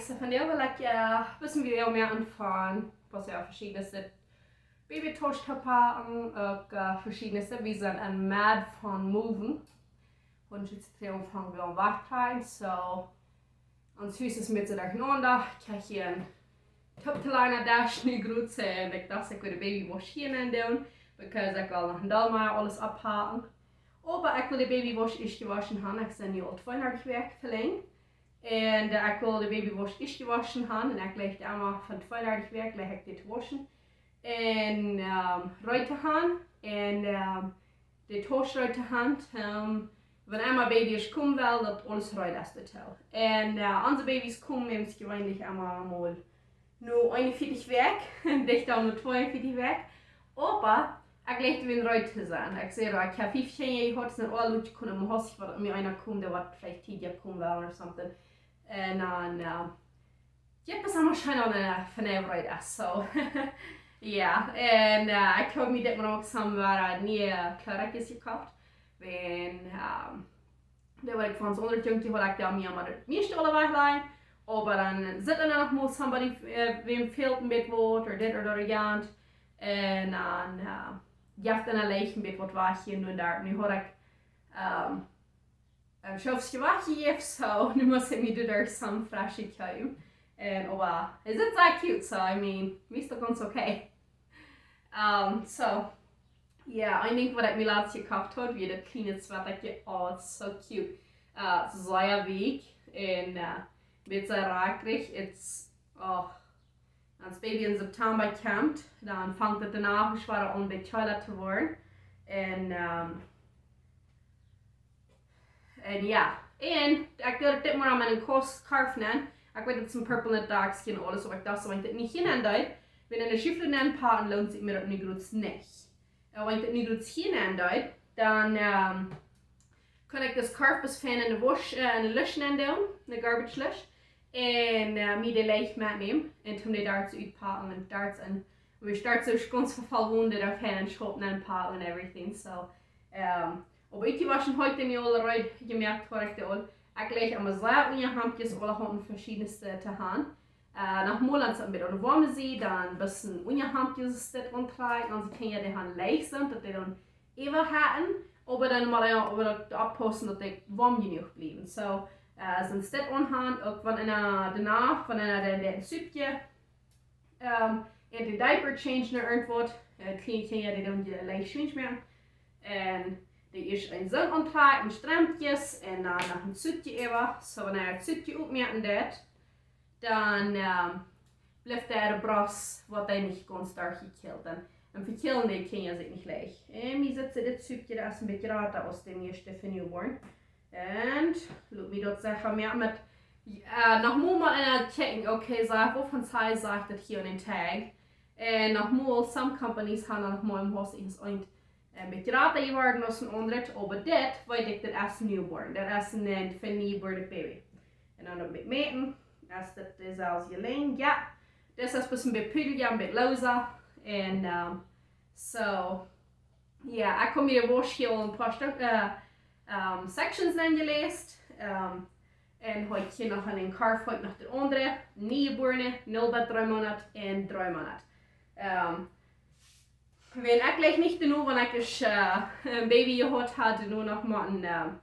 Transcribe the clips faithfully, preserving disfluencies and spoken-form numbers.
So, vondoag well ekj, äh, een bät mea aunfangen, waut wie veschiedne Babytausch haben, uk, äh, veschiedne, wie sent aun mad von moven. Un jetzt aunfangen wie aun wajchtrakjen, so. Ons Hus es een bät derchenaunda. Ekj hab hia een Tupperware Dash nu groots un ekj docht, ekj wull de Babywasch hia nenn doonen, because ekj well noch een Deel mea aules aufhoolen. Oba ekj wull de Babywasch ieescht jewoschen haben. Ekj sie nu aul tweeundartich Wäakj to lang. Un, äh, ekj wull de Babywasch ieescht jewoschen haben. Un ekj lajch emma von tweeundartich Wäakj, lajch ekj dee to woschen. Un, ähm, reed to haben. Un, ähm, de Tausch reed to haben, ähm, wan emma Babys komen, well daut aules reed es, daut Hotel. Un, äh, onse Babys komen jeweenlich emma mol no eenunvieetich Wäakj, un dicht aun no tweeunvieetich Wäakj. Oba ekj lajch daut reed to sennen. Ekj saj, ekj hab fief Kjinja jehaut, sent aula utjekomen, un mie haud ekj waut, wan eena kjemt, dee woat veleicht tiedja komen wellen or something. Un dan, äh, jo, daut es emma scheen, wan, äh, von de Arbeit es, so. Jo, un, äh, ekj hab mie dit Mol uk some, äh, niee Kjleeda jekoft. Wan, ähm, dee waut ekj von ons aundre Jung, dee haud ekj dan mea, mau daut mieeschte aul wajch lajen. Oba dan sitt doa noch mol somebody, äh, wäm fält een bät waut, or dit or daut or jant. Un dan, äh, jeft dan een bät waut wajch hia un doa. Nu haud ekj, ähm, äh, schaufst je wajch jejäft, so, nu mott ekj mie doa some freshe kjeepen. Un, oba, et sitt sea cute, so, I mean, mie es daut gaunz okay. Ähm, so, jo, een Dinkj waut ekj mie latst jekoft haud, wia daut kjliene Zwettakje, oh, it's so cute. Äh, sea weekj un, äh, met sea rakjrich, it's, oh, aus Baby en September kjemt, dan fangt et doano schwoa aun, een bät kjeela to woaren. Un, ähm, un jo, un ekj doo dit mau aun mienen Kos-, Korf nenn. Ekj weet, daut es een Purple Knit Dogs un aules, oba ekj docht, wan ekj dit nich hia nenn doo, wan en de Schufflod nenn packen, loont sikj mie daut nu groots nich. Un wan ekj dit nu groots hia nenn doo, dan, ähm, kaun ekj daut Korf bloos fein en de Wasch, äh, en de Lusch nenn doonen, en de Garbage Lusch. Un, äh, mie dee leicht metnämen un toom dee doa soo utpacken un doa en, wan ekj doa soo gaunz voll wond, doa fein en Schaup nenn packen un everything. So, ähm, oba ekj waut ekj hia nu aul reed jemoakt haud, ekj doo aul, ekj lajch emma sea Unjahemdjes, aulahaunt veschiedne to haben. Äh, noch mol, aus et een bät aun de woame Sied, dan bloos een Unjahemdjes es dit auntrakjen, onse Kjinja, dee haben leicht sent, daut dee dan äwa haben, oba dan mott eena, oba daut oppaussen, daut dee woam jenuach bliewen. So, äh, sent dit aunhaunt, uk wan eena doano, wan eena dan een Supje, ähm, en de Diaper change no irjentwaut, äh, kjliene Kjinja, dee doonen je leicht change moaken. Un dee es een soo auntrakjen, Strämpjes, un dan noch een Supje äwa. So, wan eena daut Supje opmoaken deit, dan, ähm, blift de Brost, woat dee nich gaunz derchjekjillt. Un, un vekjillen dee Kjinja sikj nich leicht. Un mie sitt dit Supje, daut es een bät jrata aus daut ieeschte fa newborn. Un lot mie daut secha moaken met, äh, noch mol mau eena checken, okay, saj, waut von size sajcht daut hia aun dän Tag? Un noch mol, some companies haben noch mol em Haus es een, een bät jrata jeworden aus een aundret, oba dit, weet ekj, daut es newborn. Daut es een, een fa newborn Baby. Un dan daut met mäten, es daut deeselwje Lenj, jo. Dit es een bät pudel, jo, een bät loosa. Un, ähm, so, jo, ekj hab mie de Wasch hia aul een poa Stekj, äh, ähm, sections aunjeläst. Ähm, un hia noch een Korf, hia noch de aundre, Niejebuarne, nul bat dree Moonat un dree Moonat. Ähm, wan ekj jlikj nich doano, wan ekj es, äh, een Baby jehaut haud, doano noch mau een, ähm,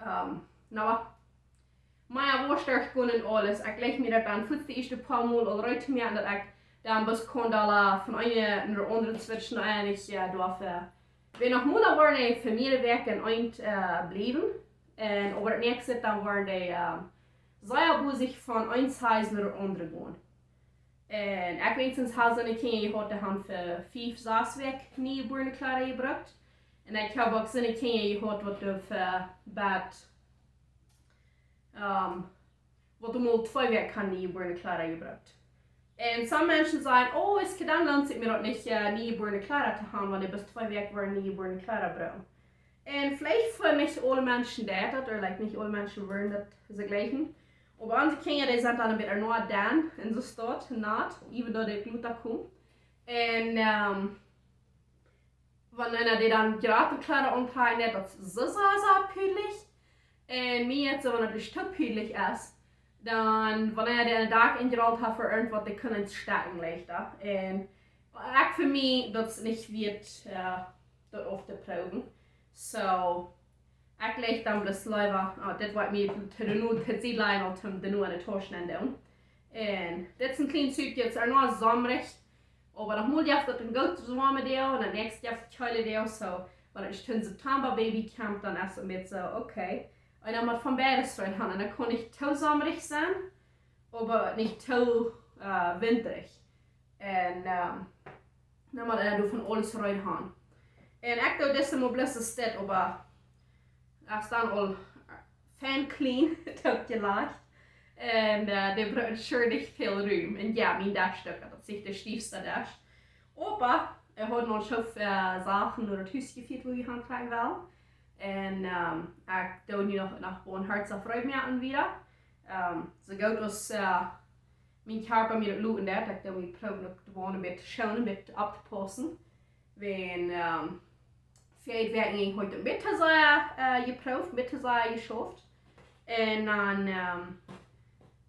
ähm, na, mau Wasch derchgonen un aules. Ekj lajch mie daut dan fa de ieeschte poa Mol aul reed to moaken, daut ekj dan bloos kaun doa von eene no de aundre switchen, un ekj, jo, doa fa, wan noch mol woaren fa mearere Wäakj en eent, äh, bliewen. Un oba daut näakjste, dan woaren dee, ähm, sea bosich von een size no de aundre gonen. Un ekj weens hab soone Kjinja jehaut, dee haben fa fief, sas Wäakj niejebuarne Kjleeda jebrukt. Un ekj hab uk soone Kjinja jehaut, waut doa fa bat, ähm, waut doa mol twee Wäakj haben niejebuarne Kjleeda jebrukt. Un some Menschen sajen, oh, es, dan loont sikj mie daut nich, äh, niejebuarne Kjleeda to haben, wan dee bat twee Wäakj woaren niejebuarne Kjleeda brucken. Un veleicht fa nich aule Menschen deit daut, or, like, nich aule Menschen wudden daut soo jlikjen. Oba onse Kjinja, dee sent dan een bät noa dan, un soo steit, nat, even though dee Gluta komen. Un, ähm, wan eena dee dan jrata Kjleeda auntrakjen deit, daut es soo, soo, soo pudelich. Un mie jeit soo, wan et too pudelich es, Dan, wan ekj dee en de Dak enjerollt hab fa irjentwaut, dan kunn ekj stoaken leichta. Un ekj fa mie, daut es nich wieet, eh, daut auftoproowen. So, ekj laj dan bloos leewa, oh, dit woat mie to de Noot, dit sie leewa om de Noot en de Tausch nenn doonen. Un dit es een kjlien Suppje, daut es noch somrich. Oba noch mol jeft daut een goot woamet Deel un daut näakjste jeft daut kjeele Deel, so, wan ekj en September Baby kjemt, dan es daut met so, okay. Un dan mott von beides rein gonen. Un daut kaun nich too somrich sennen, oba nich too, eh, wintrich. Un, ehm, dan mott eena doa von aules rein gonen. Un ekj doo dise mol bloos dit, oba ekj staan aul fein clean, daut jelajcht. Un, eh, dee brukt sure nich väl Rum. Un jo, mien Desch uk, daut es de stiefste Desch. Oba, ekj haud noch een Schoof, eh, Sachen no daut Hus jefieet, wua wie han kjrieen wellen. Un, ehm, ekj doo nu noch, noch een Herz auf Reed moaken wieda. Ehm, soo goot aus, eh, mien Kjarpa mie daut loten deit, ekj doo mie proowen uk de Woaren een bät schoonen, een bät opptopaussen. Wan, ehm, veleicht woa ekj hia een bät too sea, eh, jeprooft, een bät too sea jeschauft. Un dan, ehm,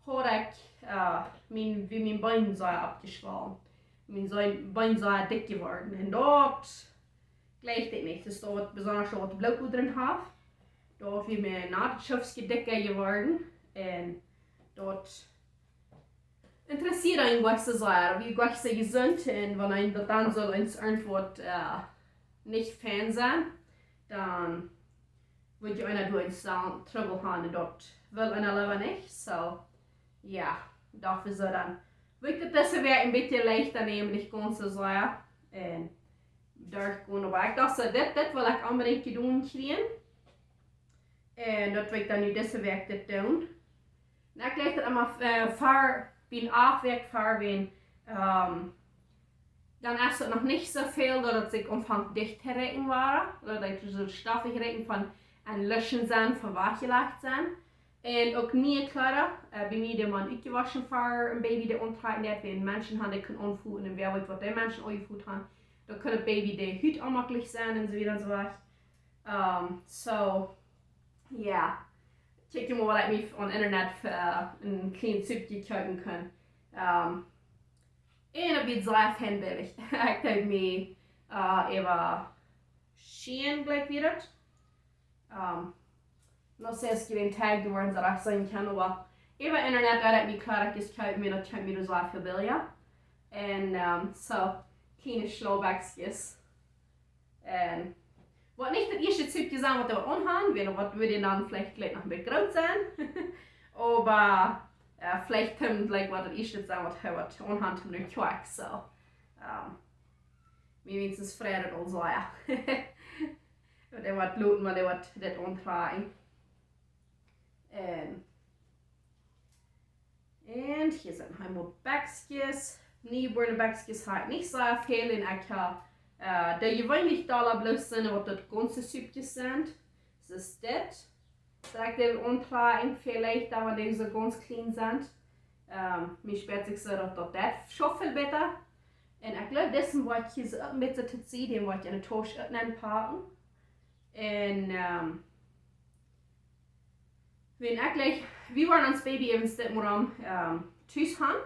haud ekj, eh, mien, wia mien Been sea oppjeschwollen. Mien Been, Been sea dikj jeworden. Un daut jlikj ekj nich. Daut es daut waut besonda waut Bloot drin haft. Daut wia mie no daut Schoof dikja jeworden. Un daut interesseet eenen nich soo sea, woo eena soo jesunt un wan eena daut dan soo eens irjentwaut, eh, nich fein sennen, dan woat eena doa een Trubbel gonen un daut well eena leewa nich. So, jo, doafäa soo dan. Wull ekj daut dise Wäakj een bät leichta nämen, nich gaunz soo sea. Un derchgonen, oba ekj docht soo, dit, dit well ekj onbedinjt jedonen kjrieen. Un daut well ekj dan nu dise Wäakj dit doonen. Un ekj laj daut emma, eh, ver, bie acht Wäakj ver, wan, ehm, dan es daut noch nich soo väl daut et sikj aunfangt dicht to rikjen woaren. Daut et soo stoffich rikjt von een Luschen sennen, von wajchjelajcht sennen. Un uk niee Kjleeda, eh, bie mie dee mau utjewoschen ver een Baby dee auntrakjen deit, wan Menschen han dee kunnen aunfoten un wäa weet waut dee Menschen aunjefot han. Dan kunn daut Baby de Hut onjemaklich sennen un soo wieda un soo wajch. Ehm, so, jo. Kjikj mol waut ekj mie aun Internet fa, eh, een kjlien Suppje kjeepen kaun. Ehm, un daut wia sea fein billich. Ekj deed mie, eh, äwa Shein, jlikj wia daut. Ehm, no sé es jie dän Tag, dee woaren see rajcht seenen kjennen, oba äwa Internet, daut haud mie kloa, daut ekj kjeepen, daut kjeepen mie sea väl billja. Un, ehm, so, kjliene Schlaubbekjskjes. Un woat nich daut ieeschte Suppje sennen waut wie aunhan, wan waut wie dan veleicht jlikj noch een bät groot sennen. Oba, eh, veleicht dan jlikj woat daut ieeschte sennen waut hee woat aunhan toom no Kjoakj, so. Ehm, mie weens freit et aul sea, jo. Waut hee woat loten, waut hee woat dit auntrakjen. Un, un hia sent hee mol Bekjskjes. Newborn Bekjskjes hab ekj nich soo väl un ekj hab, eh, dee jeweenlich dolla bloos sent waut daut gaunze Suppjes sent. Daut es dit. Soo ekj dee auntrakjen veleicht, oba dee soo gaunz kjlien sent. Ehm, mie spieet sikj soo daut, daut deit soo väl bäta. Un ekj jleew, disen woa ekj hia soo uk een bät to Sied, dän woa ekj en de Tausch uk nenn packen. Un, ehm, wan ekj jlikj, wie woaren ons Baby äwent dit Morjen, ehm, tus han.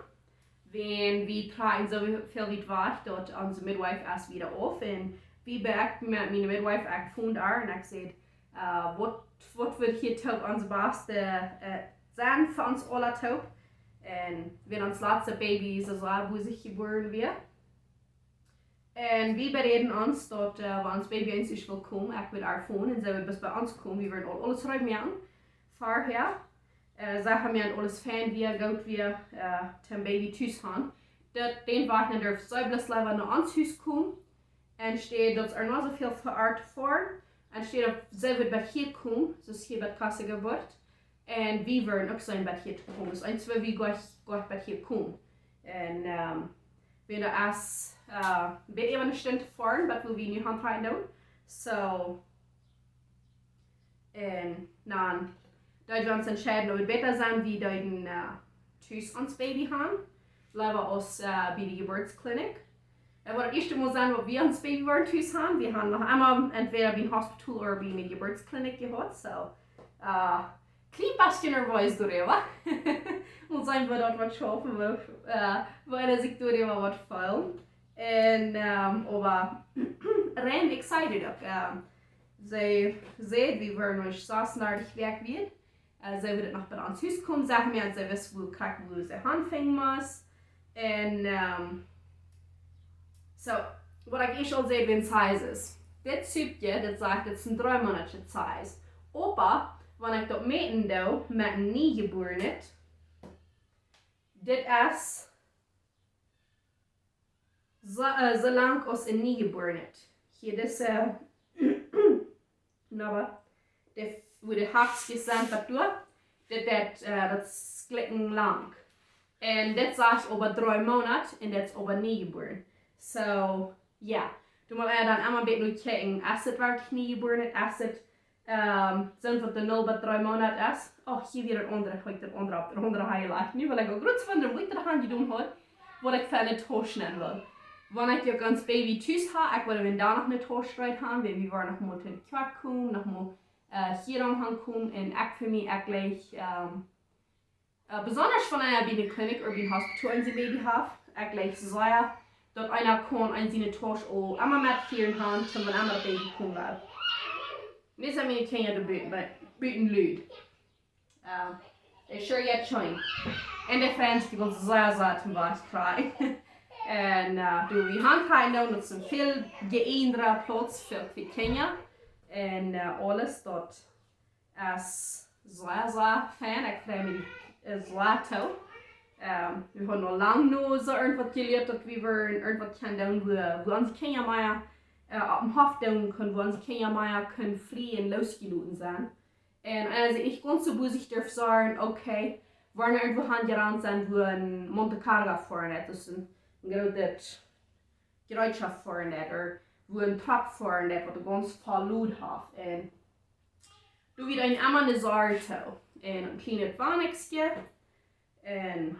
Wan wie trakjen soo väl wiet wajch, daut onse Midwife es wieda auf. Un wie bäden met miene Midwife, ekj foond ar un ekj säd, eh, waut, waut woat hia toop ons baste, eh, sennen fa ons aula toop? Un wan ons latste Baby soo sea busy jebuaren wia. Un wie beräden ons daut, eh, wan ons Baby eenst wull komen, ekj wull ar fonen un see wull bie ons komen, wie wullen aul aules reed moaken. Verhäa, eh, see han mie aules fein wia, goot wia, eh, toom Baby tus han. Daut, dän Wajch durf see bloos leewa no ons Hus komen. Enne Städ daut see noch soo väl ver Oat foaren. Enne Städ daut see wudd bie hia komen, soo aus hia bie Kasse Jeburt. Un wie wudden uk sennen bie hia to komen. Daut eensje wua wie jlikj, jlikj bie hia komen. Un, ehm, wan daut es, eh, een bät äwa eene Stund to foaren, waut wie nu han trakjen doonen. So, un dan, daut wie ons entscheiden, daut et bäta sennen, wie deeden, eh, tus ons Baby han, leewa aus, eh, bie de Jeburtsklinik. Daut woat daut ieeschte Mol sennen, waut wie ons Baby woaren tus han. Wie han noch emol entwäda bie een Hospital ooda bie eene Jeburtsklinik jehaut. So, eh, kjlien bestje nervös doaräwa. Mott seenen, woo daut woat schaufen, woo, äh, woo eena sikj doaräwa woat feelen. Un, ähm, oba rein excited uk. Ähm, see säd, wie wieren noch sas un dartich Wäakj wiet. Äh, see wudd noch bie ons Hus komen, säd mie, see wist, woo krakjt, woo see aunfangen must. Un, ähm, soo, waut ekj ieescht aul säd, wea size es. Dit Supje, dit sajcht, dit es een dree Moonat size. Oba, wan ekj daut mäten doo met een Niejebuarnet, dit es soo, äh, soo lang aus een Niejebuarnet. Hia dise, äh, oba, de, wua de Hakjskjes sent, waut doa, dit, dit, äh, daut es jlikj lang. Un dit sajcht oba dree Moonat un dit es oba Niejebuarnet. Soo, jo. Doa mott eena dan emma een bät no kjikjen, es dit werkjlich Niejebuarnet, es dit, ähm, sent waut de nul bat dree Moonat es. Oh, hia wia daut aundre, ha ekj daut aundre opp, daut aundre ha ekj jelajcht. Nu well ekj uk rut von de Moeite han jedonen haud, waut ekj fa eene Tausch nämen well. Wan ekj uk ons Baby tus ha, ekj well, wan doa noch eene Tausch reed han, wan wie woaren noch mol to de Kjoakj komen, noch mol, äh, hia aunkomen, un ekj fa mie, ekj jlikj, ähm, äh, besonda wan eena bie de Klinik ooda bie een Hospital een Baby haft, ekj jlikj sea, daut eena kaun eene Tausch aul emma met hia aun, toom wan emma daut Baby komen well. Nu sent miene Kjinja doa buten, bie, buten lud. Äh, dee sure yet scheen. Un de Friends, dee wullen sea, sea toom Wajch kjrieen. Un, äh, doa wie han kjrieen, daut es een väl jeendra Plauz fa, fa Kjinja. Un, äh, aules daut es sea, sea fein. Ekj frei mie, äh, sea too. Ähm, wie haben aul lang no soo irjentwaut jelieet, daut wie wellen irjentwaut kjennen doonen, wua, wua onse Kjinja mea, äh, opp dän Hoff doonen kjennen, wua onse Kjinja mea kjennen frie un loosjeloten sennen. Un aus ekj gaunz soo bosich durf sajen, okay, wan wie irjentwua han jerant sent, wua een Montecarga foaren deit, daut es een, een grootet Jereetschoft foaren deit, ooda wua een Truck foaren deit, waut gaunz väl Load haft. Un doa wia dan emma een Sarto un een kjlienet Waninkje. Un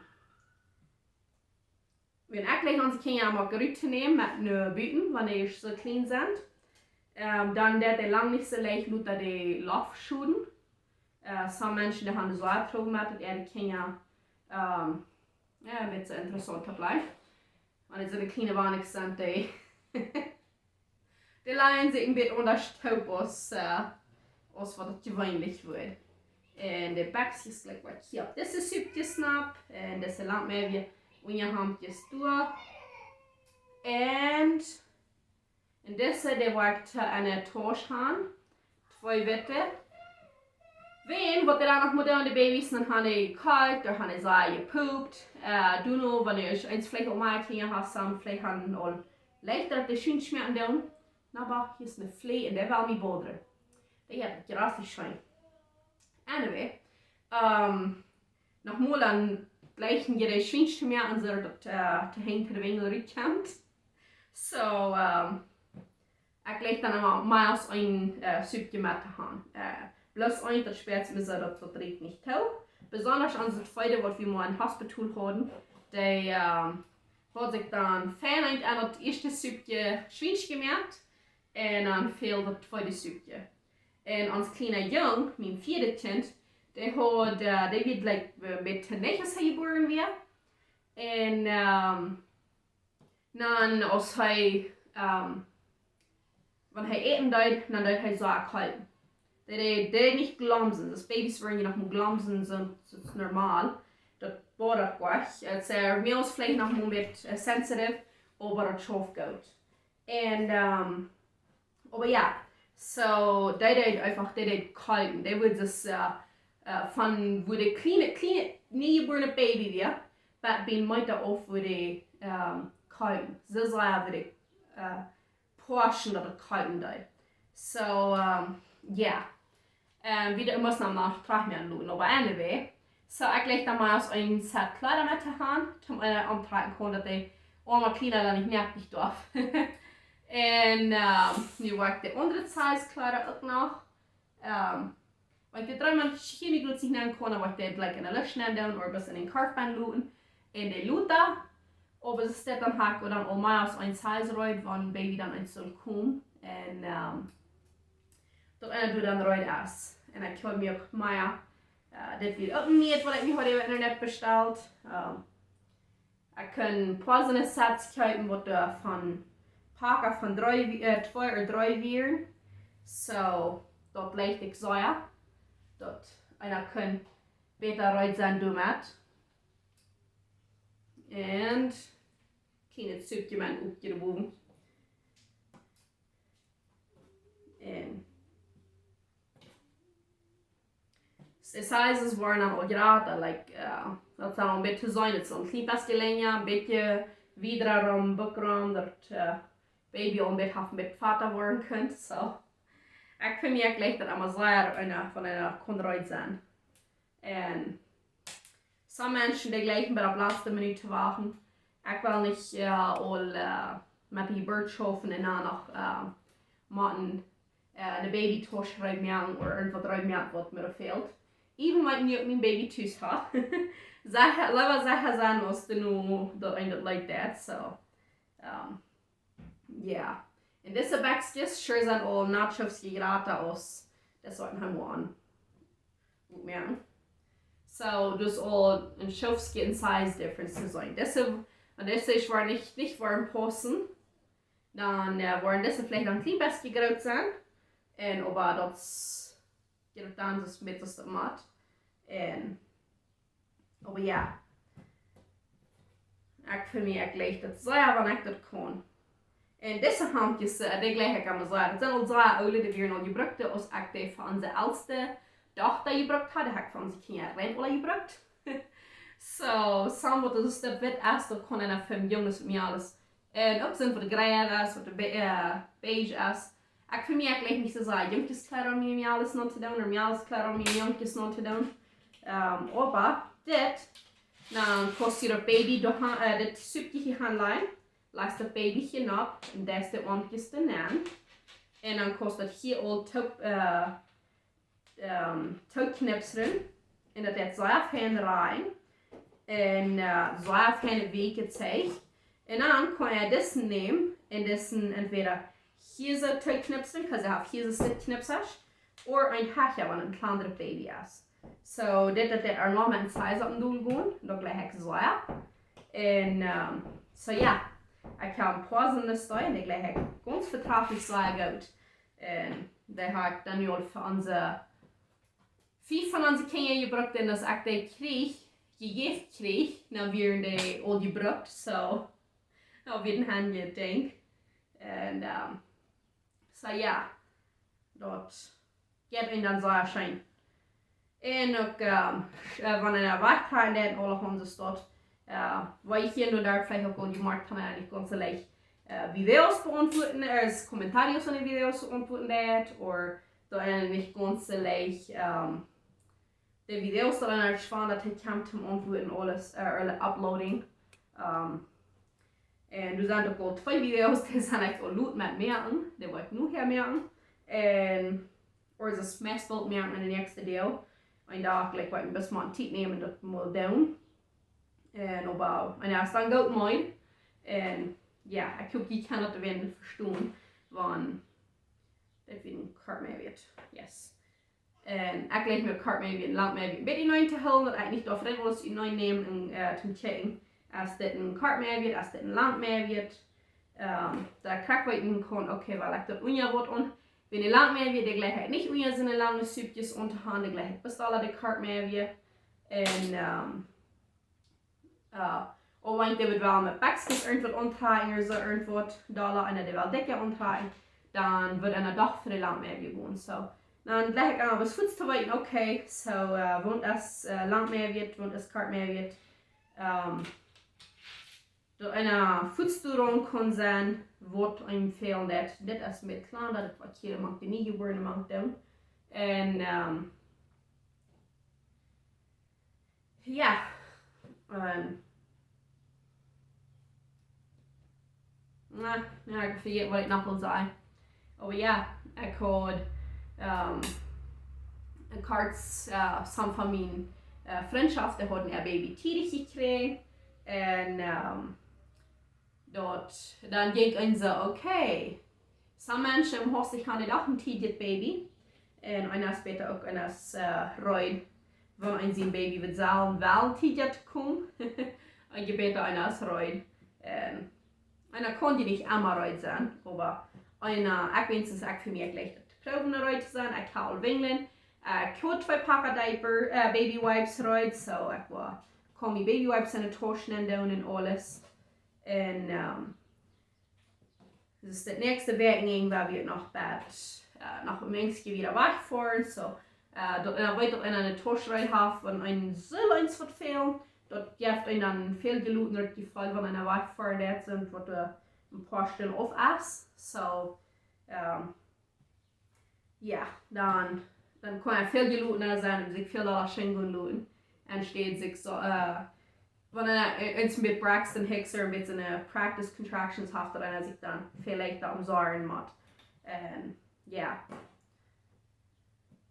wan ekj jlikj onse Kjinja emma rut to nämen met no buten, wan dee soo kjlien sent, ähm, dan deit dee lang nich soo leicht lota de Loft schoden. Äh, some Menschen, dee haben soo Probleme met daut äare Kjinja, ähm, jo, een bät interessaunt to bliewen. Wan dee soo kjliene Waninkjes sent, dee dee lajen sikj een bät aundasch toop aus, äh, aus waut daut jeweenlich woat. Un de Bekjskjes jlikj waut hia opp dise Supjes knapp. Un dise lang mea wie Unjahemdjes doa. Un, un dise, dee woa ekj to eene Tausch han. Twee witte. Wan waut doa noch mott aun de Babys, dan han dee jekoakt, dan han dee sea jepopt. Äh, du nu, wan du eent veleicht aul mol Kjinja hast, dan veleicht han aul leichta de Schoon schmecken doonen. Oba hia es eene Flee un dee well mie bodren. Dee haft daut jraslich scheen. Anyway, ähm, noch mol aun jlikjen jie de Schoon schmecken, soo daut, äh, de Henj to de Wenjel rutkjemt. Soo, ähm, ekj jlikj dan emma mea aus een, äh, Supje met to han. Äh, bloos eent, daut spieet mie soo, daut, daut rieekjt nich too. Besonda onse tweede, waut wie mol em Hospital hauden, dee, ähm, haud sikj dan fein aun daut ieeschte Supje Schwiensch jemoakt un dan fäld daut tweede Supje. Un ons kjliena Jung, mien vieedet Kjint, dee haud, äh, dee wia, like, een bät to nich aus hee jebuaren wia. Un, ähm, dan aus hee, ähm, wan hee äten deed, dan deed hee soo kolkjen. Dee, dee, dee nich glomsen. Daut Babys woaren je noch mau glomsen, soo, daut es normal. Daut bothert nich. Daut es, äh, mea aus veleicht noch mau een bät, äh, sensitive, oba daut schauft goot. Un, ähm, oba jo, soo, dee deed eefach, dee deed kolkjen. Dee wudd daut, äh, äh, von wua de kjliene, kjliene, niejebuarne Baby wia, bat bie Meeta auf wua dee, ähm, kolkjen. Soo sea wudd dee, äh, pushen daut et kolkjen deed. Soo, ähm, jo. Ähm, wie daut must dan noch trigj mea loten, oba anyway. Soo, ekj jlikj dan mea aus een Set Kjleeda met to han, toom eena omtrakjen kaun, daut dee aula kjliena dan nich moakjlich doaf. Un, ähm, nu woa ekj de aundre Size Kjleeda uk noch. Ähm, wan ekj de dree Moonat Kjlieda nich goot seenen kaun, dan woa ekj dee jlikj enne Luft nenn doonen, ooda bloos en een Korf bie loten. Un dee lota, oba see steit dan hak, ooda dan aul mea aus een Size reed, wan Baby dan eent saul komen. Un, ähm, daut eena doa dan reed es. Un ekj haud mie uk mea, Äh, dit wia uk een Niet, waut ekj mie haud äwa Internet bestalt. Ähm, ekj kunn een poa soone Sets kjeepen, waut doa von Paka von dree, äh, twee ooda dree wieren. So, daut leicht ekj sea, daut eena kunn bäta reed sennen doamet. Un kjlienet Supje met oppjebogen. Un de sizes wieren dan aul jrata, like, äh, daut saul een bät sennen, daut es een kjlien bät lenja, een bät wieda rom, bukrom, daut, äh, Baby aul een bät haft een bät fata woaren kunt, so. Ekj fa mie jlikjt daut emma sea, eena von eena kunn reed sennen. Un sommje Menschen, dee jlikjen bat opp latste Minut to wachten. Ekj well nich, äh, aul, äh, met de Jeburt schaufen un dan noch, äh, motten, äh, de Babytausch reed moaken ooda irjentwaut reed moaken, waut mie fält. Even wan ekj nu uk mien Baby tus hab. Secha, leewa secha sennen aus daut nu daut eena daut leicht deit, so. Ähm, jo. Un dise Bekjskjes, sure, sent aul een Schoofskje jrata aus dise, waut ekj nu aun oppmoak. So, daut es aul een Schoofskje en size difference to seenen. Dise, wan dise woaren nich, nich woaren paussen, dan, äh, woaren dise veleicht een kjlien bät groot sennen. Un oba daut es, jo, dan es daut met daut Mat. Un Oba jo. Ekj fa mie, ekj jlikj daut sea, wan ekj daut kaun. Un dise Hamkjes, äh, dee jlikj ekj emma sea. Daut sent aul sea oole, dee wieren aul jebrukt, aus ekj dee fa onse elste Dochta jebrukt haud, dee hab ekj fa onse Kjinja rein aula jebrukt. So, sommje waut daut witt es, daut kaun eena fa Junges un Mejales. Un uk sent waut grijs es, waut be-, äh, beige es. Ekj fa mie, ekj jlikj nich soo sea Junkjeskjleeda aun miene Mejales aun to doonen, ooda Mejales Kjleeda aun miene Junkjes aun to doonen. Ähm, oba dit, dan kaust du daut Baby doa, äh, daut Supje hia aunlajen, lajchst daut Baby hia nopp un deist de Oarmkjes doa nenn. Un dan kaust daut hia aul toop, äh, ähm, toopknipslen. Un daut deit sea fein rein. Un, äh, sea feine weekje Zeich. Un dan kaun eena disen nämen un disen entwäda hia soo toopknipslen, 'cause ekj hab hia soo Snitknipsasch, ooda een Hacha, wan een kjlienet Baby es. So, dit, daut deit enorm met size opp un dol gonen, daut jlikj ekj sea. Un, ähm, so jo, ekj hab een poa soone Stekj un dee jlikj ekj gaunz vetraulich sea goot. Un dee hab ekj dan nu aul fa onse, fief von onse Kjinja jebrukt, un aus ekj dee kjrieech, jejäft kjrieech, dan wieren dee aul jebrukt, so, daut wia een haundjet Dinkj. Un, ähm, so jo, daut jeit eena dan sea scheen. Un uk, ähm, äh, wan eena wajchtrakjen deit, aule Haunt es daut, äh, waut ekj hia nu doa veleicht uk aul jemoakt hab, eejentlich gaunz leicht, äh, Videos beauntwuaden, äh, comentarios en de Videos beauntwuaden deit, ooda daut eena nich gaunz leicht, ähm, de Videos daut eena schwoa daut hee kjemt toom beauntwuaden aules, äh, early uploading. Ähm, un doa sent uk aul twee Videos, dee sent ekj aul lot met moaken, dee woa ekj nu hia moaken. Un, ooda daut meist woa moaken en de näakjste Deel. Een Dach, like, woa ekj een bät mea Tiet nämen, daut mol doonen. Un oba, un jo, es dan goot moin. Un jo, ekj hop, jie kjennen daut wan vestonen, wan dit wia een Kort Mejal wia. Yes. Un ekj jlikj mie Kort Mejal wia, Lang Mejal wia. Een bät utenaunda to hoolen, daut ekj nich doa väl aules utenaunda näm un, äh, toom kjikjen. Es dit een Kort Mejal wia, es dit een Lang Mejal wia. Ähm, daut ekj krakjt weeten kaun, okay, well ekj daut unja waut aun. Wan een Lang Mejal wia, dee jlikj ekj nich unja soone lange Supjes aun to haben, dee jlikj ekj best aula de Kort Mejal wia. Un, ähm, äh, ooda wan ekj dee well met Bekjskjes irjentwaut auntrakjen ooda soo irjentwaut, dolla, un dee well dikja auntrakjen, dan woat eena doch fa de Lang Mejal gonen, so. Dan jlikj ekj aun, waut fuaz to weeten, okay, so, äh, waut es, äh, Lang Mejal, waut es Kort Mejal, ähm, daut eena fuaz doaraun kaun seenen, waut eenem fält. Dit, dit es met kjlanda, daut waut hia mank de Niejebuarne mank doonen. Un, ähm, jo, un, na, jo, ekj vejät waut ekj noch well sajen. Oba jo, ekj haud, ähm, een Kort, äh, soone von miene, äh, Frintschoft, dee hauden äa Baby tiedich jekjräajen. Un, ähm, daut, dan jinkj eena soo, okay. Sommje Menschen haben sikj aun de Dach een tiedjet Baby. Un eena es bäta uk, eena es, äh, reed. wan een sien Baby woat sellen, wellen Tiet to komen. Un je bäta eena es reed. Un eena kaun je nich emma reed sennen, oba eena, ekj weens, ekj fa mie jlikj daut to proowen reed to sennen. Ekj haud aul Winjlen, ekj haud twee Pack Diaper, äh, Baby Wipes reed, so ekj wull, kaun mie Baby Wipes enne Tausch nenn doonen un aules. Un, ähm, dus daut näakjste Wäakjenenj woa wie noch bat, äh, noch een wenig wieda wajchfoaren, so, äh, daut, un dan weet daut eena eene Tausch reed haft, wan eena soo eent woat fälen, daut jeft eenem dan väl jelutenret Jefeel, wan eena wajchfoaren deit, sent waut, äh, een poa Stunden auf es. So, ähm, jo, dan, dan kaun eena väl jelutna sennen un sikj väl dolla scheen gonen loten. Enne Städ sikj soo, äh, wan eena, äh, eent met Braxton Hicks ooda met siene Practice Contractions haft, daut eena sikj dan väl leichta omsorjen mott. Un, jo.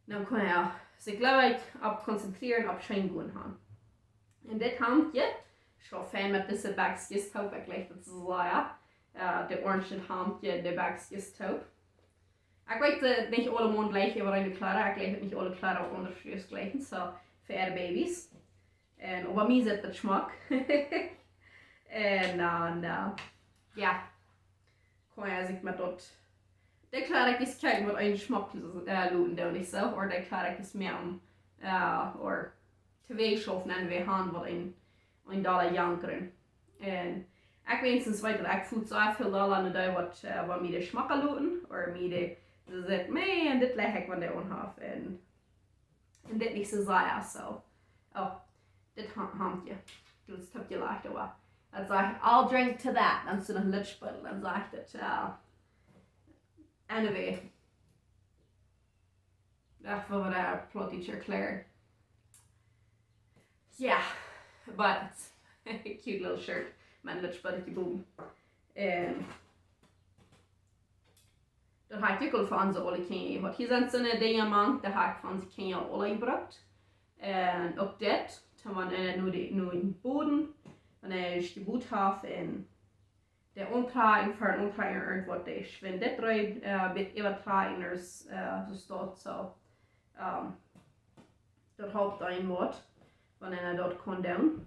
Dan kaun eena sikj, jleew ekj, opp konzentrieren, opp scheen gonen han. Un dit Hamdje, soo fein met dise Bekjskjes toop, ekj jlikj daut soo sea. Äh, de orange Hamdje, de Bekjskjes toop. Ekj weet, äh, nich aule Mana jlikjen äwa de Kjleeda, ekj jlikj nich aule Kjleeda waut aundre Frues jlikjen, so, fa äare Babys. Un oba mie sitt daut schmock. Un dan, äh, jo, kaun eena sikj met daut, de Kjleeda es kjeen waut eenen schmock, äh, loten doonen, nich soo? Ooda de Kjleeda es mea om, äh, ooda twee schaufen un wie han waut een, een dolla jankren. Un ekj weens weet daut ekj foot soo väl dolla no dee waut, äh, waut mie de schmocka loten, ooda mie de, dee sajcht, "Man, dit jlikj ekj wan dee aunhaft." Un, un dit nich soo sea, so. Oh, dit Ha-, Hamdje. Daut es toop jelajcht, oba daut sajcht, "I'll drink to that." Dan es doa een Lutschbuddel, dan sajcht daut, äh, anyway. Ach, waut woat daut Plautdietsch erkjläaren? Yeah, but cute little shirt. Mien Lutschbuddel jebogen. Un daut haud ekj uk aul fa onse aule Kjinja jehaut. Hia sent soone Dinja mank, dee haud ekj fa onse Kjinja aul jebrukt. Un uk dit, dan wan eena nu de, nu een Boden, wan eena es jebut haft un de Auntrage, fa Auntrage irjentwaut, dee schwind dit reed, äh, bät äwatrakjen es, äh, soo staut soo. Ähm, daut halpt eenem waut, wan eena daut kaun doonen.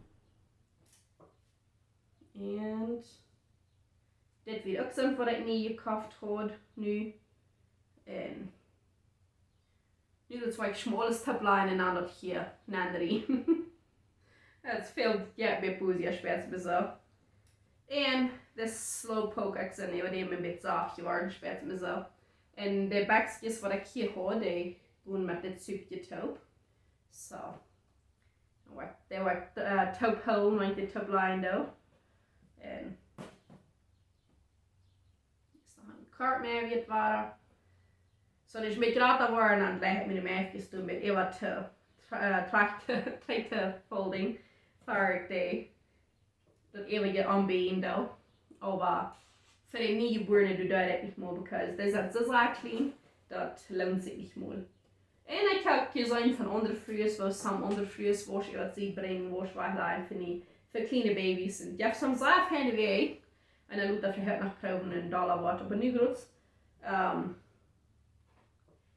Un dit wia uk soont waut ekj nie jekoft haud, nu. Un nu daut es waut ekj schmaules Top-Line un dan daut hia, Nandri. Daut es väl, jo, bät boozy, ekj spät mie soo. Un de Slowpoke, ekj sie äwa däm een bät saft jeworden, spät mie soo. Un de Bekjskjes waut ekj hia haud, dee gonen met dit Supje toop. So. Dee woa ekj, äh, toop hoolen, wan ekj de Top-Line doo. Un es noch een Kwartmäakje wada. So, daut es een bät jrata jeworden, dan jlikj ekj miene Mäakjes doonen met äwa to, äh, trajcht, trajcht to folding. Sorry, dee, daut äwje aunbäjen doo. Oba fa de niejebuarne doo ekj daut nich mol, because dee sent soo sea kjlien, daut loont sikj nich mol. Un ekj hab jeseenen von aundre Frues, woo some aundre Frues waut äwa see brinjen, waut wajchlajen fa nie, fa kjliene Babys. Un jo, some sea feine Wäaj. Un dan mott eena veleicht noch proowen een dolla waut, oba nu groots, ähm,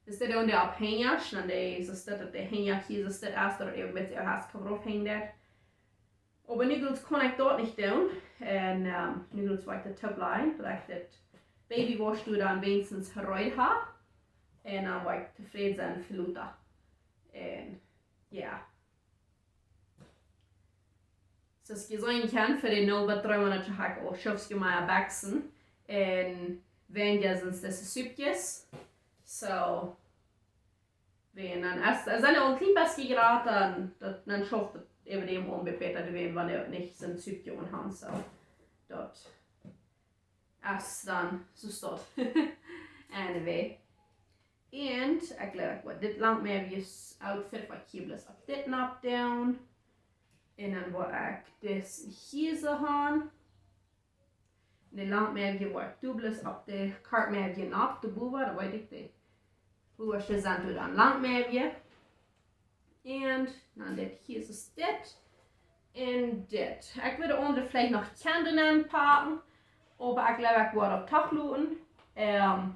es dit dan de Opphenjasch, dan de, es dit daut de Henjasch hia, es dit ieescht daut äwa met de Haas kaun raufhenjen daut. Oba nu groots kaun ekj daut nich doonen. Un, ähm, nu groots woa ekj de Top-Line, daut ekj dit Baby Wash doo dan weens reed ha. Un dan woa ekj tofräd sennen fa lota. Un, jo. Soo aus jie seenen kjennen, fa de null bat dree Moonat ha ekj aul Schofsgemea Bekjsen. Un wan jie sent dise Supjes. So, wan dan es, es dan een kjlien bät jrata, dan, daut, dan schauft daut äwa däm aun bät bäta, wan wan nich sent Supje aun han, so. Daut es dan, soo staut. Anyway. Un ekj jleew, ekj woa dit langmäakje Outfit, waut ekj hia bloos opp dit Nopp doonen. Un dan woa ekj dise hia soo han. De langmäakje woa ekj doa bloos opp de kortmäakje Nopp, de bowa, daut weet ekj, de bowa sent doa dan langmäakje. Un dan dit hia es dit. Un dit. Ekj wull de aundre veleicht noch kjennen aunpacken, oba ekj jleew, ekj woa daut toch loten. Ähm,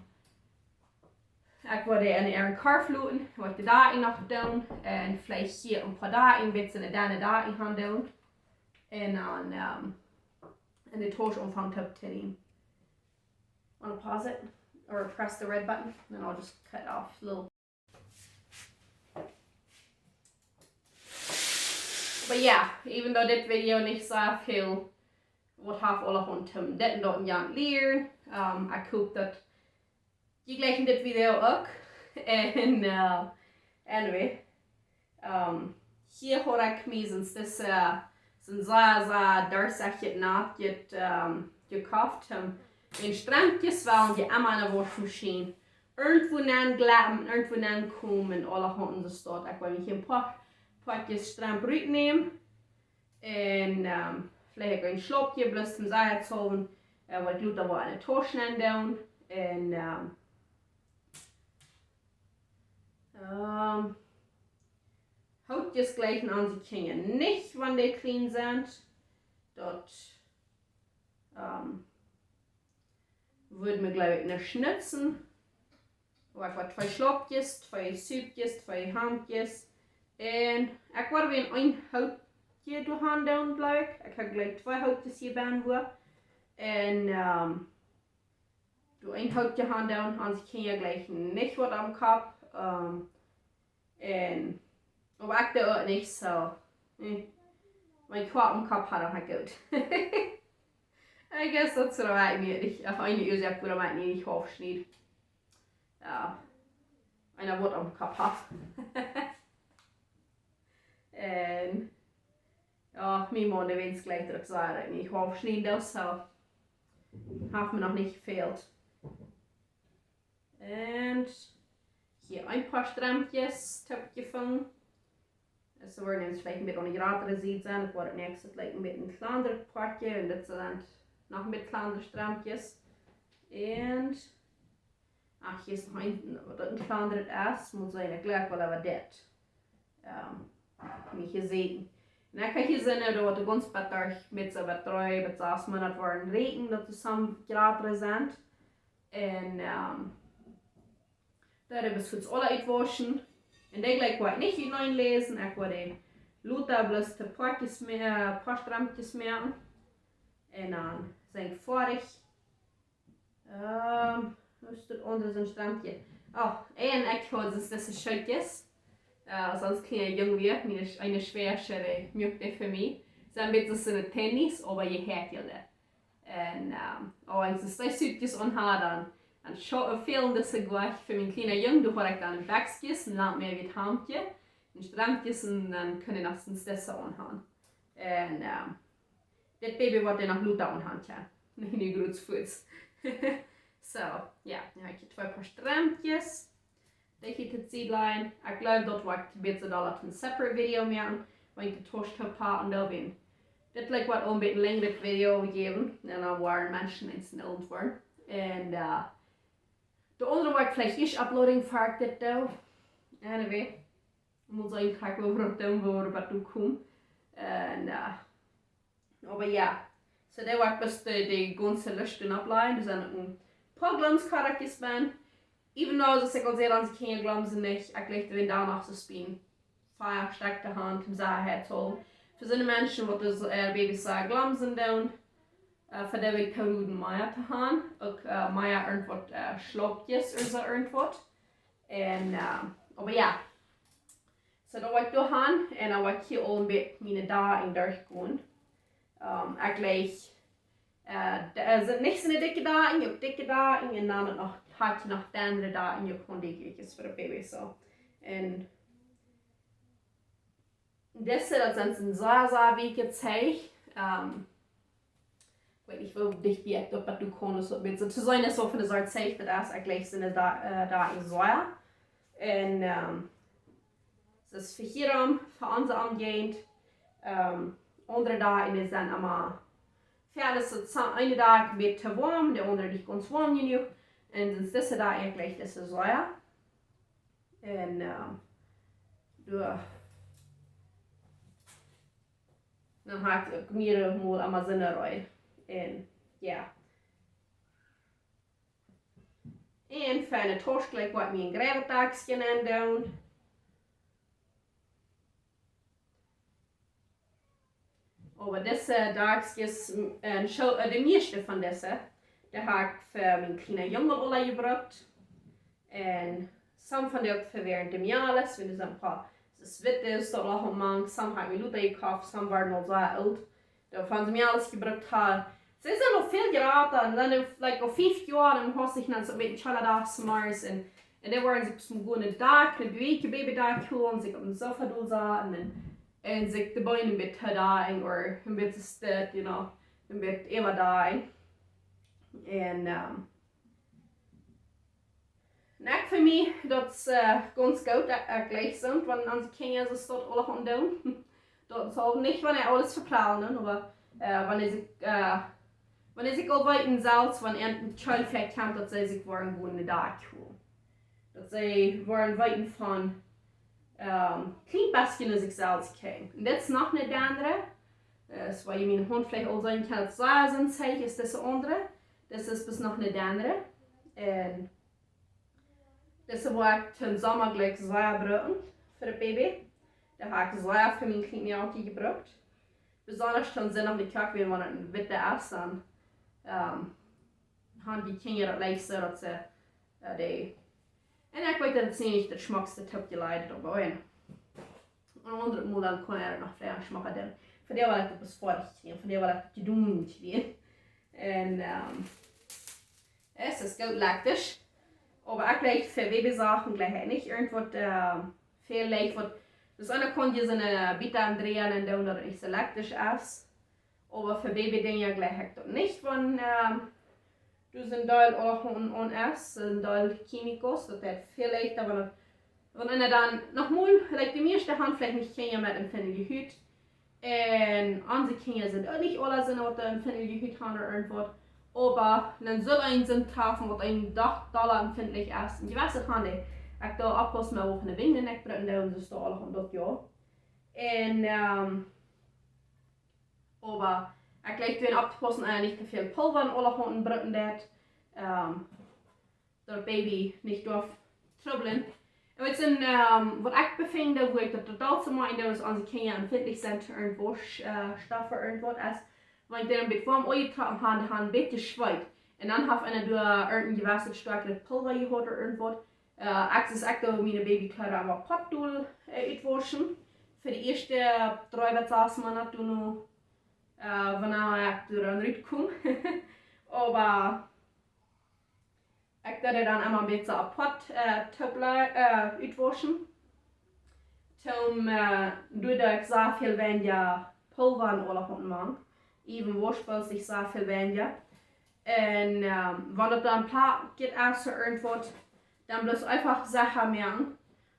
Ekj wull dee en äaren Korf loten, wull ekj de Daken noch doonen, un veleicht hia een poa Daken, een bät eene denne Daken gonen doonen. Un dan, ehm, en de Tausch aunfangen to optrennen. Wanna pause it? Or press the red button? Then I'll just cut off little. But yeah, even though dit Video nich soo väl waut haft aulahaunt toom dit un daut un jant lieren, ehm, ekj hop daut jie jlikjen dit Video uk. Un, eh, anyway, ehm, hia haud ekj meistens dise, sent sea, sea derchsichtje, natje, ehm, jekoft, ehm, un Stramkjes wellen je emma enne Wauschmaschien irjentwoo nenjlepen, irjentwoo nenkomen, aulahaunt soo waut. Ekj wull mie een poa, poa Stramkjes rutnämen. Un, ehm, veleicht uk een Schlauppje, bloos toom secha to sennen, eh, waut ekj lota woa enne Tausch nenn doonen. Un, ehm, ehm, Hootjes jlikjen onse Kjinja nich, wan dee kjlien sent. Daut, ehm, wudd mie, jleew ekj, nuscht nutzen. Oba ekj wull twee Schlauppjes, twee Suppjes, twee Hamkjes. Un ekj wull wada een Hootje doa han doonen, jleew ekj. Ekj hab jlikj twee Hootjes hia bie mie. Un, ehm, doa een Hootje han doonen, onse Kjinja jlikjen nich waut aum Kopp. Ehm, un, oba ekj doo uk nich soo. Nä. Wan ekj waut aum Kopp ha, dan ha ekj goot. I guess that's what I mean. Ekj, opp eene Uasoak wuarom ekj nich haulf schnied. Jo. Eena waut aum Kopp haft. Un, jo, mien Maun, dee weet jlikj daut ekj saj daut ekj nich haulf schnieden doo, soo. Haft mie noch nich jefält. Un hia een poa Stramkjes hab ekj jefungen. Dise woaren nu veleicht een bät aun de jratre Sied sennen. Ekj woa daut näakjste jlikj een bät een kjlandret Poatje. Un dit sent noch een bät kjlandre Stramkjes. Un, ach, hia es noch een, waut een kjlandret es. Mott sennen, ekj jlikj waut oba dit. Ehm, nich jeseenen. Un ekj ha jeseenen, daut de gaunz Poatje met soo waut dree bat sas Moonat woaren rieekjen, daut see soo jratre sent. Un, ehm, daut hab ekj fuaz aula utjewauschen. Un dee jlikj woa ekj nich uteneen läsen. Ekj woa dee lota bloos to Poatjes moa-, eh, poa Stramkjes moaken. Un dan sent ekj foadich. Ehm, waut es daut aundre, soon Stramkje? Oh, un ekj haud sest dise Schötjes. Eh, aus ons kjliena Jung wia, miene Sch-, eene Schwäajasche, dee muak dee fa mie. Sent een bät soo aus Tennis, oba jie hieet jie daut. Un, ehm, aus ekj dee Suppjes aun ha, dan, dan scho-, fälen dise Goach. Fa mienen kjlienen Jung, doa haud ekj dan een Bekjskje, een lang mea wiet Hamkje, een Stramkje, un dan kunn ekj noch sest dise aunhan. Un, ehm, dit Baby woat dee noch lota aunhan kjennen. Nich nu groots fuaz. Soo, jo, nu hab ekj hia twee poa Stramkjes. Dee hia to Sied lajen. Ekj jleew daut woa ekj een bät dolla een separate Video moaken. Wan ekj de Tausch toop ha un doa ween. Dit jlikjt waut een bät een lenjret Video jäwen. Un dan woaren Menschen eenst ent woaren. Un, eh, de aundre woa ekj veleicht ieescht uploaden, ver ekj dit doo. Anyway. Mott seenen, kjikj woo wie daut doonen, woo wie bat doa komen. Un, eh, Oba jo, soo dee woa ekj bloos de, de gaunze Lust oppläajen. Doa sent een poa Glumskjarrkjes bie. Even though, soo aus ekj aul säd, onse Kjinja glumsen nich, ekj jlikj daut wan doa noch soo een bät fea Stekj to han, toom secha to hoolen. Fa soone Menschen waut dee, eh, Babys soo glumsen doonen, eh, fa dee well ekj proowen mea to han. Uk, eh, mea irjentwaut, eh, Schlauppjes ooda soo irjentwaut. Un, eh, oba jo. Soo, daut woa ekj doa han, un dan woa ekj hia aul een bät miene Daken derchgonen. Ehm, ekj jlikj, eh, de, eh, sent nich soone dikje Daken, uk dikje Daken, un dan noch, ha ekj noch dennre Daken, uk von dee Kjikjes fa de Babys, soo. Un dise, daut sent soo sea, sea weekje Zeich. Ehm, Ekj weet nich woo dicht bie ekj daut bat doa kaun, soo een bät soo to seenen es, waut fa eene Sort Zeich daut es. Ekj jlikj soone Da-, eh, Daken sea. Un, ehm, daut es fa hia om, fa onse Omjäajent. Ehm, aundre Daken, dee sent emma, jo, daut es soo, eene Dak een bät to woam, de aundre nich gaunz woam jenuach. Un sest dise Daken, ekj jlikj dise sea. Un, ehm, doa Dan ha ekj uk mea mol aun mien Sinne rein. Un, jo. Un fa eene Tausch jlikj woa ekj mie een jriedet Dakjsje aundoonen. Oba dise Dakjsjes, mm, un soo, äh, de mieeschte von dise, dee hab ekj fa mienen kjlienen Jung aul jebrukt. Un some von dee uk fa wäarent de Mejales, wan doa soo een poa, daut witte es, daut lag aum Mank, some hab ekj mie lota jekoft, some wieren aul soo oolt. Doa von dee Mejales jebrukt hab. See sent aul väl jrata, un dan, like, aul fief Joa, dan haud ekj dan soo met Schala Dags Mars un, un dan wieren see opp soon gonen Dakj, een Bieekje Baby Dakj holen, sikj opp een Sofa dol saten un, un sikj de Been een bät to dagen, or een bät to sit, you know, een bät äwa dagen. Un, ähm, un ekj fa mie, daut es, äh, gaunz goot, daut ekj jlikj soo, wan onse Kjinja soo daut aule gonen doonen. Daut saul nich, wan aules vepralen, oba, äh, wan see, äh, wan see aul weeten selfst, wan een Kjeil väakjemt, daut see sikj woaren gonen Dakj holen. Daut see woaren weeten von, ähm, kjlien bät no sikj selfst kjikjen. Un daut es noch een aundret. Äh, soo aus jie miene Haunt veleicht aul seenen kjennen, daut soo aus een Zeich es dise aundre. Daut es bloos noch een aundret. Un dise woa ekj em Somma jlikj sea brucken fa daut Baby. Doa hab ekj sea fa mien kjlienet Mejal jebrukt. Besonda dan sent noch de Kjoakj, wan et een witte es, dan, ähm, haben de Kjinja daut leicht soo, daut see, äh, dee, un ekj weet, daut es nich daut schmockste Toop jeleidet, oba een, een aundret Mol dan kaun hee noch väl schmocka doonen. Fa dee well ekj daut bloos foadich kjrieen, fa dee well ekj daut jedonen kjrieen. Un, ähm, et es goot lekjtisch. Oba ekj jlikj fa Babysachen, jlikj ekj nich irjentwaut, ähm, väl jlikj waut, daut eena kaun je soone Bieta aundreien un doonen, daut et nich soo lekjtisch es. Oba fa Babydinja jlikj ekj daut nich, wan, ähm, doa sent Deel aul aun, aun es, sent Deel Químicos, daut haft väl leichta, wan, wan eena dan noch mol, like, de mieeschte haben veleicht nich Kjinja met empfindliche Hut. Un onse Kjinja sent uk nich aule soone waut empfindliche Hut haben ooda irjentwaut. Oba dan saul eena soont trafen waut eena doch dolla empfindlich es. Un jie weeten, daut haben dee, ekj doo oppaussen met woo väl Winjen ekj brucken doo, un daut es doa aule aun daut, jo. Un, ähm, oba ekj jlikj doa opptopaussen, daut eena nich too väl Pulva un aule Honden brucken deit, ähm, daut Baby nich doa trubblen. Un waut ekj, ähm, waut ekj befinj, woo ekj daut total soo meen, daut es onse Kjinja empfindlich sent to irjentwaut, äh, Stoffe, irjentwaut es. Wan ekj dee een bät woam aunjetrocken hab, dan hab ekj een bät jeschwieet. Un dan haft eena doa irjent jewast stoakjet Pulva jehaut ooda irjentwaut. Äh, ekj, aus ekj doo miene Babykjleeda emma pottdol, äh, utwauschen. Fa de ieeschte dree bat sas Moonat doo no, äh, wan ekj doa dan rutkom. Oba ekj doo dee dan emma een bät apoat, äh, toop, äh, utwauschen. Toom, äh, doo ekj sea väl weinja Pulva un aule Honden mank. Äwen wausch ekj sea väl weinja. Un, ähm, wan daut dan Plakj es ooda irjentwaut, dan bloos eefach secha moaken,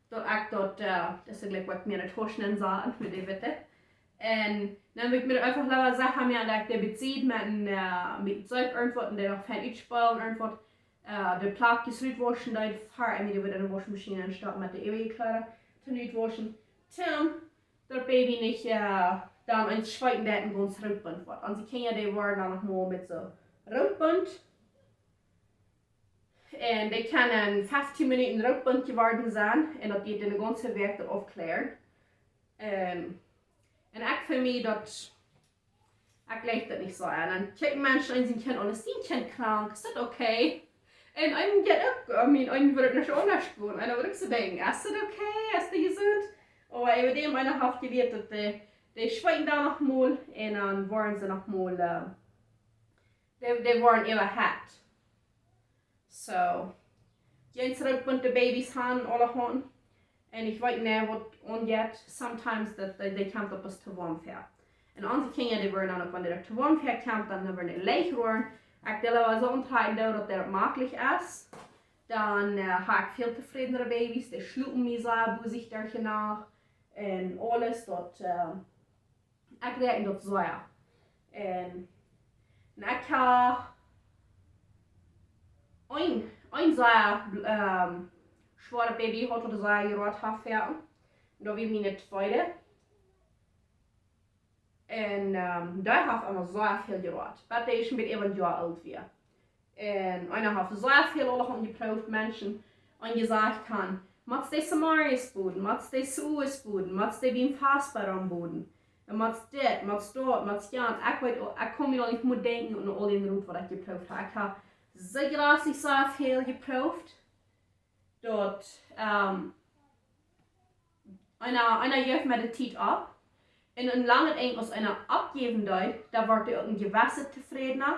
daut ekj daut, äh, daut es jlikj waut ekj mie enne Tausch nenn säd, met de Witte. Un dan well ekj mie eefach leewa secha moaken, daut ekj dee besied met een, äh, met een Zeich irjentwaut un dee noch fein utspälen, irjentwaut, äh, de Plakjes utwauschen, daut ver ekj mie dee wada enne Wauschmaschien enstopp met de äwaje Kjleeda toom utwauschen. Toom daut Baby nich, äh, dan eent schweeten deit un gaunz rootbunt woat. Onse Kjinja, dee woaren dan noch mol een bät soo rootbunt. Un dee kjennen feftieen Minuten rootbunt jeworden sennen. Un daut deit de gaunze Wäakj daut aufkjlären. Ähm, un ekj fa mie daut, ekj jlikj daut nich soo. Un dan kjikjen Menschen aun, sent Kjint, oh, es dien Kjint krank? Es daut okay? Un eena jeit uk, I mean, eena wudd nich aundasch doonen. Eena wudd uk soo denkjen, es daut okay? Es dee jesunt? Oba äwa däm eena haft jelieet daut dee, dee schweeten dan noch mol un dan woaren see noch mol, äh, dee, dee woaren äwa het. Soo, jie rootbunte Babys haben aule Honden. Un ekj weet nich waut aunjeit, sometimes daut dee, dee kjemt opp aus too woam väa. Un onse Kjinja, dee woaren dan uk, wan daut too woam väa kjemt, dan woaren dee leicht woaren. Ekj well oba soo auntrakjen doonen daut daut maklich es. Dan, äh, hab ekj väl tofrädenere Babys, dee schlopen mie soo busy derch de Nacht. Un aules daut, äh, ekj räakjen daut sea. Un, un ekj hab een, een sea, ähm, schwoaret Baby jehaut, waut sea jeroat haft, jo. Daut wia mien tweeda. Un, ähm, dee haft emma sea väl jeroat. Bat dee een bät äwa een Joa oolt wia. Un eena haft sea väl aule aunjeprooft, Menschen, un jesajcht han: "Motst de Samarius boden, motst de Suus boden, motst de biem Faspa boden, un motst dit, motst daut, motst jant." Ekj weet, ekj kaun mie noch nich mea denkjen aun aul dän Rot, waut ekj jeprooft hab. Ekj hab soo jreslich sea väl jeprooft, daut, ehm, eena, eena jeef mie de Tiet opp. Un een langet Enj, aus eena oppjäwen deed, dan wort hee uk een jewesset tofrädna.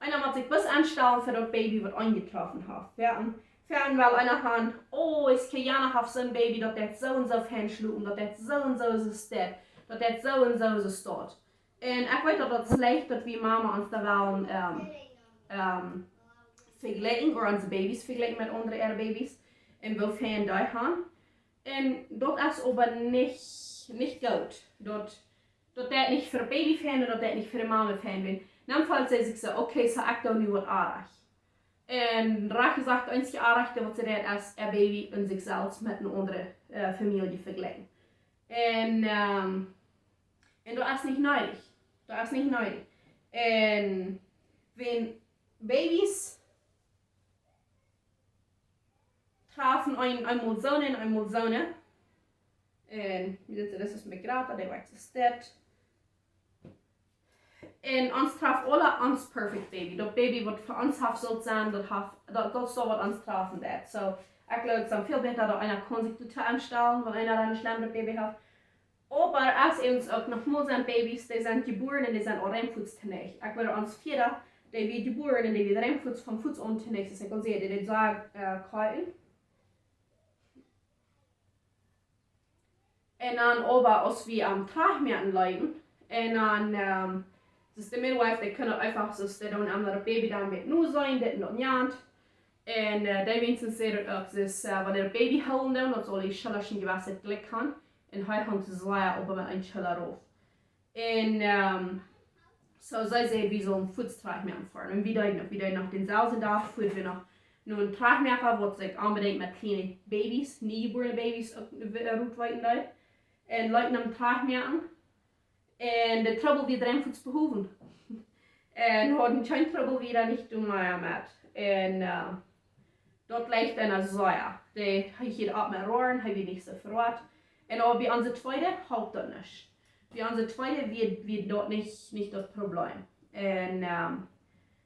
Eena mott sikj bloos aunstalen fa daut Baby, waut eena jetroffen haft. Jo, un fa eena well eena han: "Oh, ekj kaun jana haben soon Baby, daut deit soo un soo fein schlopen, daut deit soo un soo, soo stell, daut deit soo un soo, soo stolt." Un ekj weet, daut daut es leicht, daut wie Mama ons doa wellen, ehm, ehm, vejlikjen, ooda onse Babys vejlikjen met aundre äare Babys, un woo fein dee han. Un daut es oba nich, nich goot. Daut, daut deit nich fa daut Baby fein un daut deit nich fa de Mama fein. Wan dan feelt see sikj soo: "Okay, soo ekj doo nu waut oajch." Un rajcht jesajcht, daut eensje Oajchte, waut see deit, es äa Baby un sikj selfst met eene aundre, eh, Famielje vejlikjen. Un, ehm, un daut es nich needich. Daut es nich needich. Un wan Babys trafen een, eemol soone un eemol soone. Un dit, dit es mien Grata, dee woat soo stell. Un ons traft aule ons perfect Baby. Daut Baby, waut fa ons haft sult sennen, daut haft, daut, daut es daut, waut ons trafen deit. Soo, ekj jleew, daut es väl bäta, daut eena kaun sikj doa aunstalen, wan eena een schlajchtet Baby haft. Oba et es uk noch mol sent Babys, dee sent jebuaren un dee sent aul rein fuaz tonicht. Ekj weet, ons Vieda, dee wia jebuaren un dee wia rein fuaz, von fuaz aun tonicht. Soo ekj kaun sajen, dee deed sea, eh, kjrieen. Un dan oba, aus wie am trajchtmoaken leeten, un dan, ehm, daut de Midwife, dee kunn eefach soo, dee deed am daut Baby dan met nu sennen, dit un daut un jant. Un, eh, dee weens säd daut uk, daut, eh, wan daut Baby hoolen deed, daut sull de Schulla een jewesset Jlikj han. Un hee hunk sea oba met eene Schulla rauf. Un, ehm, soo see säd, wie sullen fuaz trajchtmoaken foaren. Un wie deeden uk, wie deeden noch dänselwjen Dach, fuaren wie noch no een Trajchtmoaka, waut sikj onbedinjt met kjliene Babys, niejebuarne Babys, uk, eh, rutweeten deed. Un leeten am trajchtmoaken. Un de Trubbel wia drein fuaz behowen. Un hauden kjeen Trubbel, wia doa nich doa mea met. Un, eh, daut leicht eena sea. Dee, hee hilt opp met roaren, hee wia nich soo veroat. Un oba bie onse tweede holp daut nich. Bie onse tweede wia, wia daut nich, nich daut Problem. Un, ehm,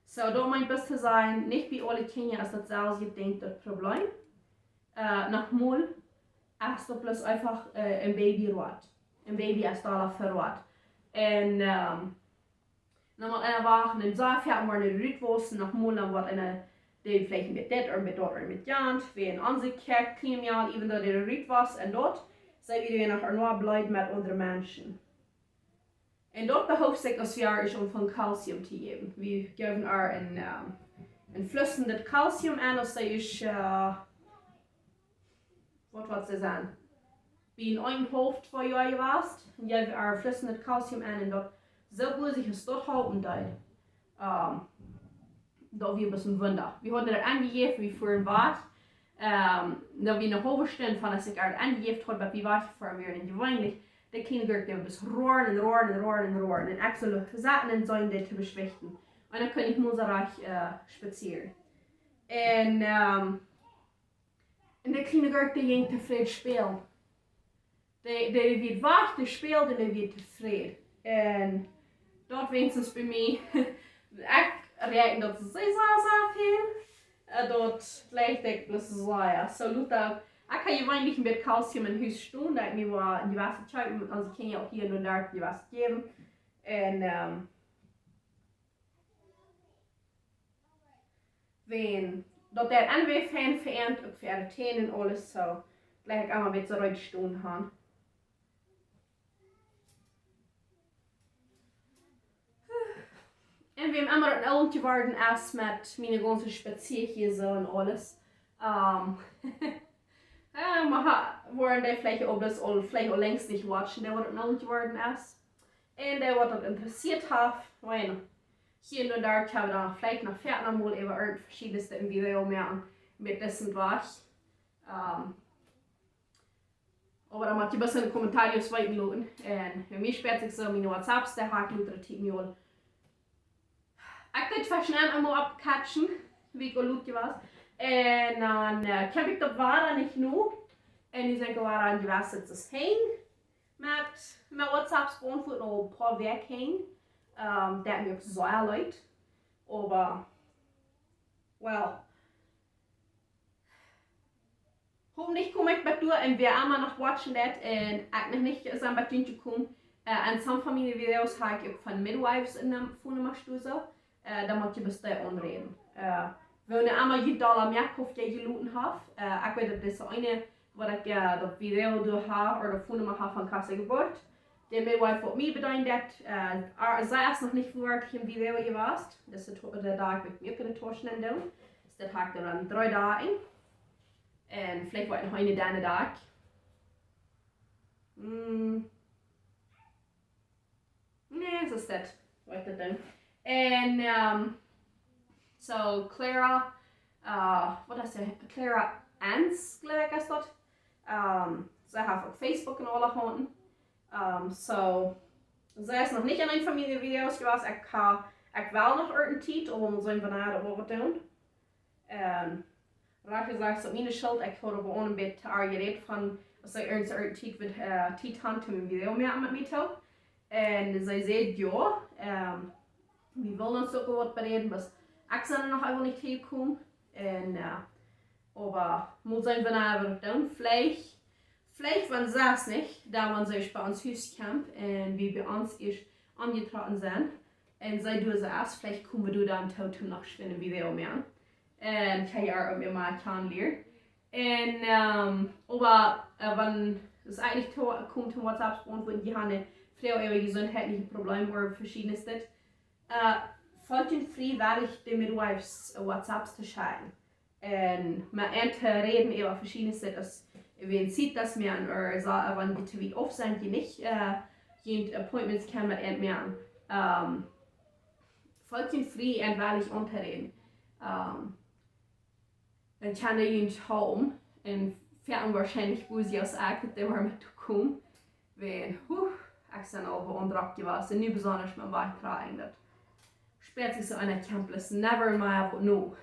soo, daut meent bloos to sajen, nich bie aule Kjinja es daut selwje Dinkj daut Problem. Eh, noch mol, es daut bloos eefach, eh, een Baby roat. Een Baby es dolla veroat. Un, ehm, dan mott eena wachten un soo wieda, wan dee rut wausen, noch mol, dan woat eena dee veleicht met dit ooda met daut ooda met jant, wie en onse Kjäakj, kjlien mol, even though dee rut wia un daut, see wia noch enorm blied met aundre Menschen. Un daut behoft sikj, aus wie äa ieescht aunfungen Kalzium to jäwen. Wie jäwen äa een, ehm, een flussrendet Kalzium aun, aus see ieescht, eh, waut woat see sennen, bie een, een haulf, twee Joa jewast. Un jäwen äa flussrendet Kalzium aun un daut soo goot aus daut halpen deed. Ehm, daut wia bloos een Wunda. Wie hauden daut aunjejäft, wie fuaren wajch. Ehm, daut wia eene haulwe Stund von aus ekj daut aunjejäft haud, bat wie wajchjefoaren wieren. Un jeweenlich, de kjliene Gurk, dee wia bloos roaren un roaren un roaren un roaren. Un ekj sull setten un seenen dee to beschwichten. Un dan kunn ekj mol soo rajcht, eh, spazieren. Un, ehm, un de kjliene Gurk, dee jinkj tofräd spälen. Dee, dee wia wajch, dee späld un dee wia tofräd. Un daut weens bie mie, ekj räakjen daut sea, sea, sea väl. Eh, daut leicht ekj bloos sea. Soo luta, ekj hab jeweenlich een bät Kalzium em Hus stonen, daut ekj mie woa een jewesset Tiet met onse Kjinja uk hia un doa een jewesset jäwen. Un, ehm, wan daut dee aun wia fein ve'endat, uk fa de Täne un aules, soo, leicht ekj emma een bät soo rut stonen han. Un wie haben emma een Enj jeworden es met miene gaunze Spazieajen soo un aules. Ehm, eh, mau ha-, woaren dee veleicht aul bloos aul, veleicht aul längst nich watchen, dee waut een Enj jeworden es. Un dee waut daut interessieet haft, bueno, hia un doa hab wie dan veleicht noch veertien mol äwa irjent veschiednet een Video moaken met disen Dach. Ehm, oba dan mott jie bloos en de Kommentaren weeten loten. Un wan mie spät sikj soo, miene WhatsApps, dee hab ekj lota Tiet mol Ekj deed veschnell emol oppkatschen, woo ekj aul lut jewast. Un dan, äh, kjeem ekj daut Wada nich no. Un nu sent ekj wada aun jewast, daut es heen. Met, met WhatsApps beauntwuaden aul een poa Wäakj heen. Ähm, daut mie uk sea leet. Oba, well, hopentlich kom ekj bat doa un wäa emma noch watchen deit un ekj noch nich es aun bat junt jekomen. Äh, en some von miene Videos hab ekj uk von Midwives en de Phonenumma stonen. Äh, dan mott jie bloos dee aunräden. Äh, woo nu emma jie dolla mea Kofta jeloten haft. Äh, ekj weet daut dise eene, waut ekj, äh, daut Video doa hab, ooda de Phonenumma hab von Casa Geburt. De Midwife waut mie bedeent deit, äh, ar-, see es noch nich werkjlich em Video jewast. Daut es de To-, de Dach waut ekj mie uk enne Tausch nenn doo. Daut hab ekj dan dree Doag. Un veleicht woat noch een Doag. Mm. Nä, soo es daut. Woat daut dan. Un, ähm, so Clara, äh, waut es daut? Clara Ans, jleew ekj, es daut. Ähm, see haft uk Facebook un aule Haunden. Ähm, so, see es noch nich en een von miene Videos jewast. Ekj ha-, ekj well noch irjent Tiet, om soo een Benaderen waut doonen. Ähm, Rachel sajcht, daut miene Schult, ekj haud oba aul een bät to ar jerät von, aus see irjent, irjent Tiet wudd, äh, Tiet han toom een Video moaken met mie too. Un see säd, jo, ähm, wie wullen ons uk waut beräden, bloos ekj sie noch eefach nich hia jekomen. Un, äh, oba mott sennen, wan wie daut doonen, veleicht, veleicht wan see nich, dan wan see bie ons Hus kjemt un wie bie ons ieescht aunjetrocken sent. Un see doa soo es, veleicht kome wie doa dan too, toom noch schwind een Video moaken. Un ekj ha ar uk mea kjanen lieren. Un, ähm, oba, äh, wan et eejentlich to, kjemt toom WhatsApps beauntwuaden, jie haben eene Froag äwa jesuntheitliche Probleme ooda veschiednet. Äh, feelt junt frie, werkjlich de Midwives, äh, WhatsApps to schekjen. Un met an to räden äwa veschiednet, aus wan see daut moaken ooda soo, äh, wan dee to wiet auf sent, dee nich, äh, junt Appointments kjennen met an moaken. Ähm, feelt junt frie un werkjlich auntoräden. Ähm, dan kjennen dee junt halpen un veleicht woarschienlich woo see aus ekj daut dee woaren met to komen. Wan, huh, ekj sie aul beeendrukt jewast. Un nu besonda met mien Wajchtrakjen, daut spieet sikj soo een Campus, never in my life, no.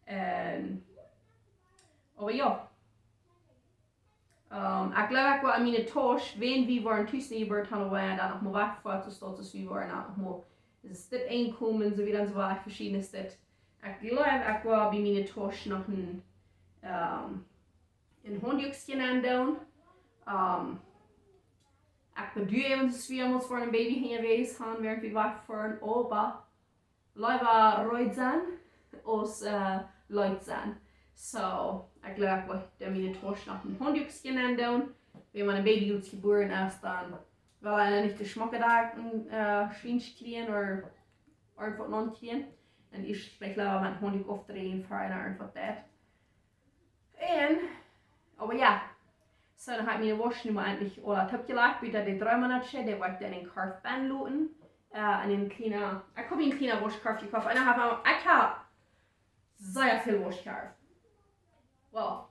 Un, oba jo. Ähm, ekj jleew, ekj woa aun miene Tausch, wan wie woaren Tus ne Jeburt haben, woa wie dan noch mol wajchfoaren, soo daut wie woaren dan noch mol, daut es dit Enkomen, soo wieda un soo wieda, veschiednet. Ekj jleew, ekj woa bie miene Tausch noch een, ähm, een Haundjeesch aundoonen. Ähm, ekj bedoel, wan wie mol fa een Baby hia jewast sent, wäarent wie wajchfoaren, oba leewa reed sennen aus, äh, leet sennen. So, ekj jleew, ekj woa bie miene Tausch noch een Haundjeesch aundoonen. Wan mien Baby jrods jebuaren es, dan well ekj nich de schmocke Dach, äh, Schwiensch kjrieen ooda irjent waut aundret kjrieen. Un ekj spreek leewa met een Haundjeesch opp de Räajen fa een irjent waut daut. Un, oba jo. So, dan hab ekj miene Wausch nu mau endlich aula toopjelajcht, bie daut dee dree Moonat, dee woa ekj dan en Korf bennen loten. Äh, en een kjliena, ekj hab een kjliena Wauschkorf jekoft. Un ekj hab, ekj hab sea väl Wauschkorf. Well,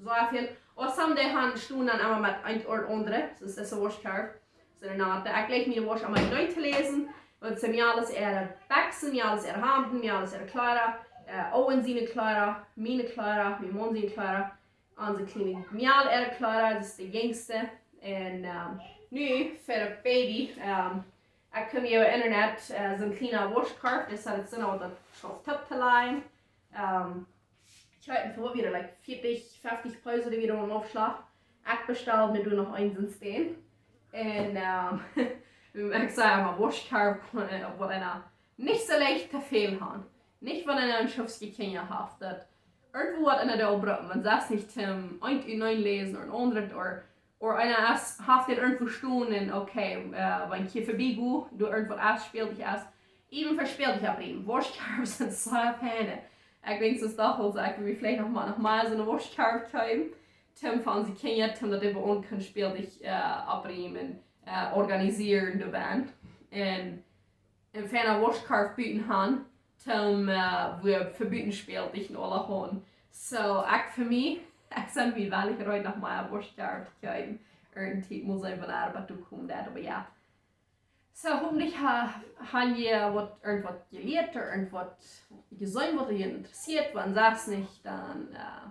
sea väl. Oba some dee han stonen dan emma met een ooda aundre. Daut es een Wauschkorf. Soo, dan hab ekj jlikj miene Wausch aula derchjeläsen. Waut see mie aules äare Bekjsen, mie aules äare Hamden, mie aules äare Kjleeda, äh, Owen siene Kjleeda, miene Kjleeda, mien Maun siene Kjleeda, onse kjliene, mie aul äare Kjleeda, daut es de jinjste. Un, ähm, nu, fa daut Baby, ähm, ekj kom hia opp Internet, äh, soon kjliena Wauschkorf, daut es daut soo, daut schauft toop to lajen. Ähm, ekj weet nich, fa waut wia daut, like, vieetich, feftich Peso, dee wia daut em Aufschlach. Ekj bestald mie doa noch eent enstellen. Un, ähm, ekj saj emma Wauschkorf, äh, waut eena nich soo leicht to väl han. Nich wan eena een Schuftsje Kjinja haft, daut irjentwoo waut eena doa brukt, wan see nich toom eent un eent läsen ooda een aundret, ooda ooda eena es, haft dän irjentwoo stonen, okay, äh, wan ekj hia verbie go, doa irjentwaut es, Spältich es, even fa Spältich opriemen. Wauschkorf sent sea feine. Ekj weet nich, daut es doch, aulsoo, ekj well veleicht noch mau, noch mau soone Wauschkorf kjeepen. Toom fa onse Kjinja, toom daut dee bie ons kjennen Spältich, äh, opriemen, äh, organisieren, doa bie. Un een feina Wauschkorf buten han, toom, äh, wua fa buten Spältich un aula han. So, ekj fa mie, ekj sie mie werkjlich reed noch mau een Wauschkorf to kjeepen. Irjent Tiet mott ekj wada waut toopkomen, daut, oba jo. So, hopentlich ha, ha jie waut, irjentwaut jelieet, irjentwaut jeseenen, waut junt interessieet. Wan sest nich, dan, äh,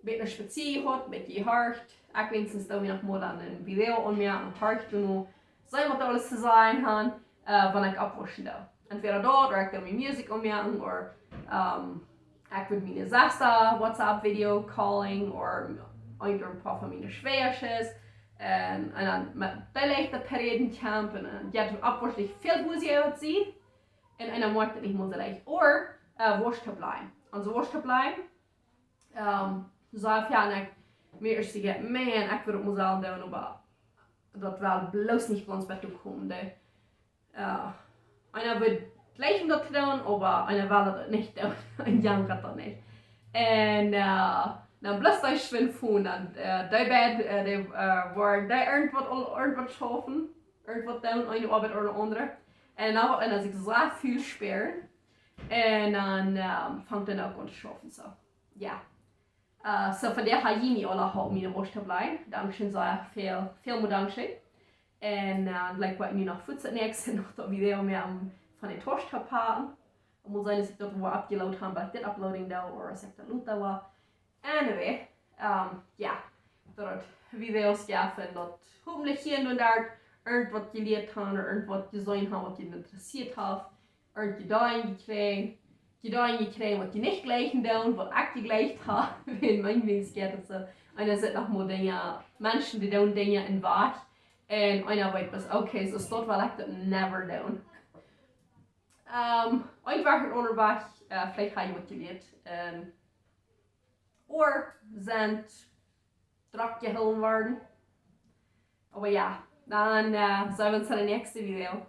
bät ne Spazie jehaut, bät jehorcht. Ekj weens doo wie noch mol een Video aunmoaken, horcht nu, seenen waut dee aules to sajen han, äh, wan ekj oppwauschen doo. Entwäda daut, ooda ekj doo mie Musikj aunmoaken, ooda, ähm, ekj wudd miene Sesta WhatsApp Video callen, ooda een, een poa von miene Schwäajas. Un, un dan met dee leicht daut Pereden campen. Un jo, daut oppwauschen es väl busier aus see. Un, un dan moakt et nich mol soo leicht. Ooda, äh, Worscht oppleien. Aulsoo Worscht oppleien, ähm, soo, jo, un ekj, mie es daut, man, ekj wudd daut mol sellen doonen, oba daut well bloos nich bie ons bie tokomen. Dee, äh, eena wudd jleichen daut to doonen, oba eena well daut nich doonen. Un jankat daut nich. Un, äh, dan bloos dee schwind von, dan, äh, dee beid, äh, dee, äh, woaren dee irjentwaut, irjentwaut schaufen, irjentwaut doonen, eene Oabeit ooda de aundre. Un dan woat eena sikj soo väl späaren. Un dan, ähm, fangt eena uk aun to schaufen, soo. Jo. Äh, soo, von doa ha jie mie aula jeholpen, miene Worscht oppleien. Dankscheen, soo väl, väl mol dankscheen. Un, äh, like, waut nu noch fuaz daut näakjste, noch daut Video mea om von de Tausch to packen. Un mol seenen, aus ekj daut woa uploaden ha, bie dit Uploading doa, ooda aus ekj daut lota woa. Anyway, ähm, jo, daut Videos, jo, von daut hopentlich hia un doa irjentwaut jelieet han, ooda irjentwaut jeseenen han, waut junt interessieet haft, irjent Ideeen jekjräajen, Ideeen jekjräajen, waut jie nich jlikjen doonen, waut ekj jejlikjt ha, wan mie weens jeit daut soo. Un doa sent noch mea Dinja, Menschen, dee doonen Dinja en Wajch. Un eena weet bloos, okay, soo daut well ekj daut never doonen. Ähm, eenfach een aundren Wajch, äh, veleicht ha jie waut jelieet. Un, ooda sent drock jehoolen worden. Oba jo, dan, äh, seenen wie ons en de näakjste Video.